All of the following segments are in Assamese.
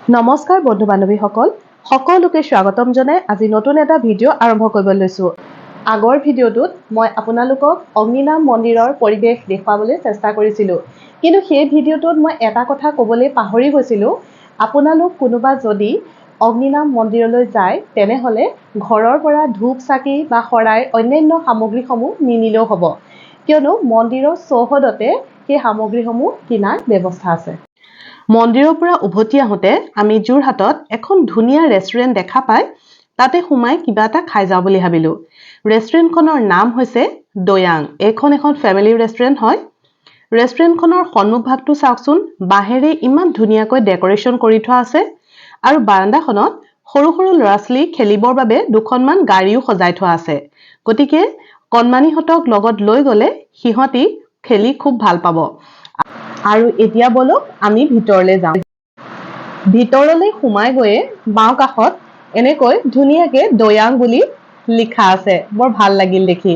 নমস্কাৰ বন্ধু বান্ধৱীসকল, সকলোকে স্বাগতম জনাই আজি নতুন এটা ভিডিঅ' আৰম্ভ কৰিব লৈছোঁ। আগৰ ভিডিঅ'টোত মই আপোনালোকক অগ্নিনাভ মন্দিৰৰ পৰিৱেশ দেখুৱাবলৈ চেষ্টা কৰিছিলোঁ, কিন্তু সেই ভিডিঅ'টোত মই এটা কথা ক'বলৈ পাহৰি গৈছিলোঁ। আপোনালোক কোনোবা যদি অগ্নিনাভ মন্দিৰলৈ যায়, তেনেহ'লে ঘৰৰ পৰা ধূপ, চাকি বা শৰাই, অন্যান্য সামগ্ৰীসমূহ নিনিলেও হ'ব, কিয়নো মন্দিৰৰ চৌহদতে সেই সামগ্ৰীসমূহ কিনাৰ ব্যৱস্থা আছে। মন্দিৰৰ পৰা উভতি আহোঁতে আমি যোৰহাটত এখন ধুনীয়া ৰেষ্টুৰেণ্ট দেখা পাই তাতে সোমাই কিবা এটা খাই যাওঁ বুলি ভাবিলোঁ। ৰেষ্টুৰেণ্টখনৰ নাম হৈছে দৈয়াং। এইখন এখন ফেমিলি ৰেষ্টুৰেণ্ট হয়। ৰেষ্টুৰেণ্টখনৰ সন্মুখভাগটো চাওকচোন, বাঁহেৰে ইমান ধুনীয়াকৈ ডেক'ৰেশ্যন কৰি থোৱা আছে আৰু বাৰান্দাখনত সৰু সৰু ল'ৰা ছোৱালী খেলিবৰ বাবে দুখনমান গাড়ীও সজাই থোৱা আছে। গতিকে কণমানিহঁতক লগত লৈ গ'লে সিহঁতি খেলি খুব ভাল পাব। আৰু এতিয়া ব'লক, আমি ভিতৰলৈ যাওঁ। ভিতৰলৈ সোমাই গৈয়ে বাওঁ কাষত এনেকৈ ধুনীয়াকে দৈয়াং বুলি লিখা আছে। বৰ ভাল লাগিল দেখি।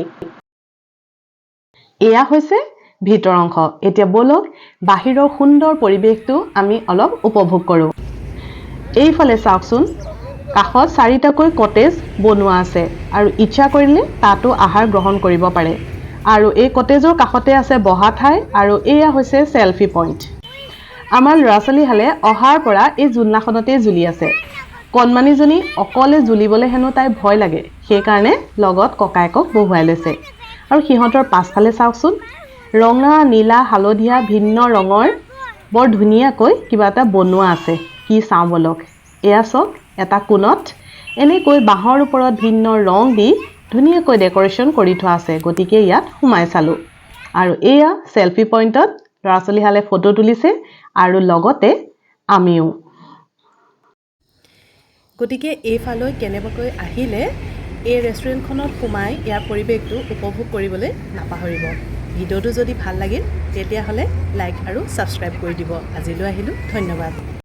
এয়া হৈছে ভিতৰ অংশ। এতিয়া ব'লক, বাহিৰৰ সুন্দৰ পৰিৱেশটো আমি অলপ উপভোগ কৰোঁ। এইফালে চাওকচোন, কাষত চাৰিটাকৈ কটেজ বনোৱা আছে আৰু ইচ্ছা কৰিলে তাতো আহাৰ গ্ৰহণ কৰিব পাৰে। আৰু এই কটেজৰ কাষতে আছে বহা ঠাই আৰু এয়া হৈছে চেলফি পইণ্ট। আমাৰ ল'ৰা ছোৱালীহালে অহাৰ পৰা এই জোলনাখনতেই জুলি আছে। কণমানিজনী অকলে জুলিবলৈ হেনো তাইৰ ভয় লাগে, সেইকাৰণে লগত ককায়েকক বহুৱাই লৈছে। আৰু সিহঁতৰ পাছফালে চাওকচোন, ৰঙা, নীলা, হালধীয়া ভিন্ন ৰঙৰ বৰ ধুনীয়াকৈ কিবা এটা বনোৱা আছে। কি চাওঁ ব'লক। এয়া চাওক, এটা কোণত এনেকৈ বাঁহৰ ওপৰত ভিন্ন ৰং দি ধুনীয়াকৈ ডেক'ৰেশ্যন কৰি থোৱা আছে। গতিকে ইয়াত সোমাই চালোঁ আৰু এয়া চেলফি পইণ্টত ল'ৰা ছোৱালীহালে ফটো তুলিছে আৰু লগতে আমিও। গতিকে এইফালৈ কেনেবাকৈ আহিলে এই ৰেষ্টুৰেণ্টখনত সোমাই ইয়াৰ পৰিৱেশটো উপভোগ কৰিবলৈ নাপাহৰিব। ভিডিঅ'টো যদি ভাল লাগিল, তেতিয়াহ'লে লাইক আৰু ছাবস্ক্ৰাইব কৰি দিব। আজিলৈ আহিলোঁ, ধন্যবাদ।